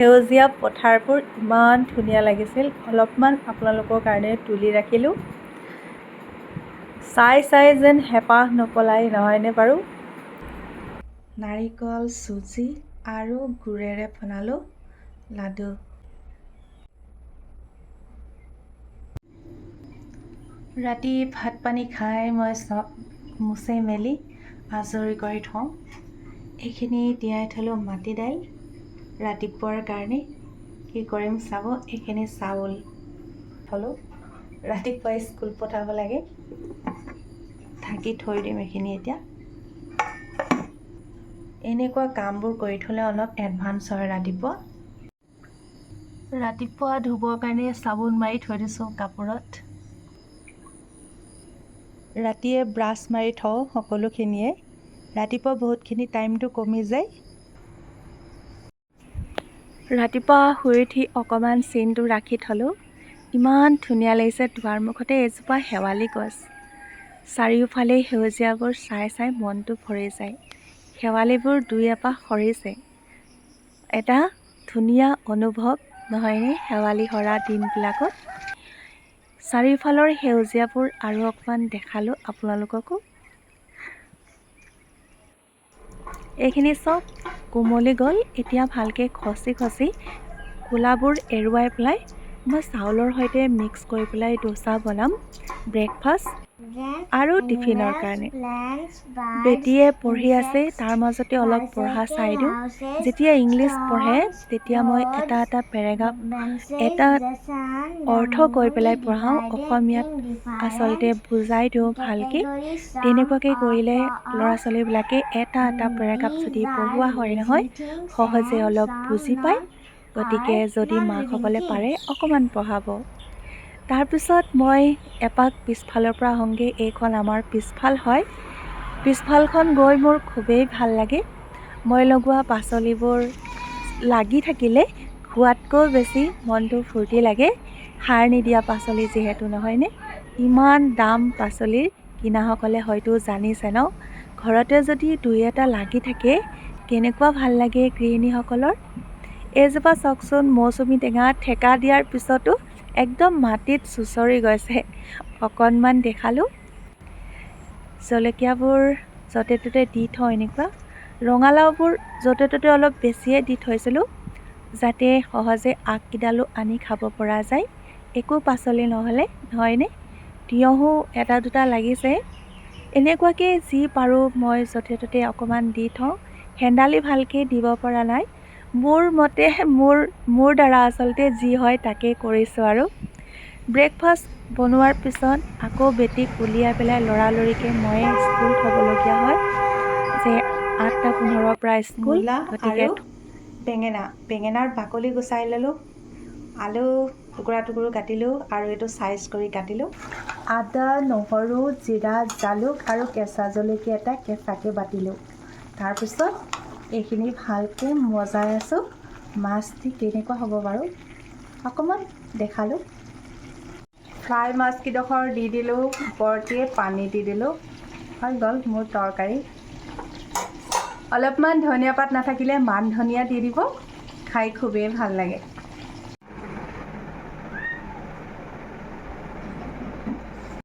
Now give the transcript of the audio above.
সেউজীয়া পথাৰবোৰ ইমান ধুনীয়া লাগিছিল। অলপমান আপোনালোকৰ কাৰণে তুলি ৰাখিলোঁ। চাই চাই যেন হেঁপাহ নপলাই, নহয়নে বাৰু? নাৰিকল, চুজি আৰু গুৰেৰে বনালোঁ লাডু। ৰাতি ভাত পানী খাই মই চব মুচি মেলি আজৰি কৰি থওঁ। এইখিনি তিয়াই থ'লোঁ মাটি দাইল ৰাতিপুৱাৰ কাৰণে। কি কৰিম চাব। এইখিনি চাউল থ'লোঁ, ৰাতিপুৱাই স্কুল পঠাব লাগে। ঢাকি থৈ দিম এইখিনি এতিয়া। এনেকুৱা কামবোৰ কৰি থ'লে অলপ এডভান্স হয় ৰাতিপুৱা। ৰাতিপুৱা ধুবৰ কাৰণে চাবোন মাৰি থৈ দিছোঁ কাপোৰত। ৰাতিয়ে ব্ৰাছ মাৰি থওঁ সকলোখিনিয়ে, ৰাতিপুৱা বহুতখিনি টাইমটো কমি যায়। ৰাতিপুৱা শুই উঠি অকণমান চিনটো ৰাখি থ'লোঁ। ইমান ধুনীয়া লাগিছে। দুৱাৰমুখতে এজোপা শেৱালি গছ, চাৰিওফালে সেউজীয়াবোৰ চাই চাই মনটো ভৰি যায়। শেৱালিবোৰ দুই এপাহ সৰিছে। এটা ধুনীয়া অনুভৱ নহয়নে শেৱালি সৰা দিনবিলাকত? চাৰিওফালৰ সেউজীয়াবোৰ আৰু অকণমান দেখালোঁ আপোনালোককো। এইখিনি চব কোমলি গ'ল। এতিয়া ভালকৈ খচি খচি কোলাবোৰ এৰুৱাই পেলাই মই চাউলৰ সৈতে মিক্স কৰি পেলাই দোচা বনাম ব্ৰেকফাষ্ট আৰু টিফিনৰ কাৰণে। বেটীয়ে পঢ়ি আছে, তাৰ মাজতে অলপ পঢ়া চাই দিওঁ। যেতিয়া ইংলিছ পঢ়ে, তেতিয়া মই এটা এটা পেৰেগ্ৰাফ, এটা অৰ্থ কৈ পেলাই পঢ়াওঁ। অসমীয়াত আচলতে বুজাই দিওঁ ভালকৈ। তেনেকুৱাকৈ কৰিলে ল'ৰা ছোৱালীবিলাকে এটা এটা পেৰেগ্ৰাফ যদি পঢ়োৱা হয় নহয়, সহজে অলপ বুজি পায়। গতিকে যদি মাকসকলে পাৰে, অকণমান পঢ়াব। তাৰপিছত মই এপাক পিছফালৰ পৰা আহোঁগৈ। এইখন আমাৰ পিছফাল হয়। পিছফালখন গৈ মোৰ খুবেই ভাল লাগে। মই লগোৱা পাচলিবোৰ লাগি থাকিলে খোৱাতকৈও বেছি মনটো ফূৰ্তি লাগে। সাৰ নিদিয়া পাচলি যিহেতু, নহয়নে? ইমান দাম পাচলিৰ, কিনাসকলে হয়তো জানিছে ন? ঘৰতে যদি দুই এটা লাগি থাকে, কেনেকুৱা ভাল লাগে গৃহিণীসকলৰ। এইজোপা চাওকচোন, মৌচুমী টেঙা ঠেকা দিয়াৰ পিছতো একদম মাটিত চুঁচৰি গৈছে। অকণমান দেখালোঁ। জলকীয়াবোৰ য'তে ত'তে দি থওঁ এনেকুৱা। ৰঙালাওবোৰ য'তে ত'তে অলপ বেছিয়ে দি থৈছিলোঁ, যাতে সহজে আগকেইডালো আনি খাব পৰা যায়, একো পাচলি নহ'লে, নহয়নে? তিয়ঁহো এটা দুটা লাগিছে। এনেকুৱাকৈ যি পাৰোঁ মই য'তে ত'তে অকণমান দি থওঁ। হেন্দালি ভালকৈ দিব পৰা নাই। মোৰ মতে মোৰ দ্বাৰা আচলতে যি হয় তাকেই কৰিছোঁ। আৰু ব্ৰেকফাষ্ট বনোৱাৰ পিছত আকৌ বেটীক উলিয়াই পেলাই লৰালৰিকৈ ময়ে স্কুল থ'বলগীয়া হয় যে 8টা 15ৰ পৰা স্কুল। মূলা গতিকে আৰু বেঙেনা, বেঙেনাৰ বাকলি গুচাই ল'লোঁ। আলু টুকুৰা টুকুৰ কাটিলোঁ আৰু এইটো চাইজ কৰি কাটিলোঁ। আদা, নহৰু, জিৰা, জালুক আৰু কেঁচা জলকীয়া এটা কেঁচাকৈ বাতিলোঁ। তাৰপিছত এইখিনি ভালকৈ মজাই আছোঁ। মাছ দি কেনেকুৱা হ'ব বাৰু অকণমান দেখালোঁ। ফ্ৰাই মাছকেইডোখৰ দি দিলোঁ, ওপৰতে পানী দি দিলোঁ। হৈ গ'ল মোৰ তৰকাৰী। অলপমান ধনিয়া পাত নাথাকিলে মান ধনিয়া দি দিব, খাই খুবেই ভাল লাগে।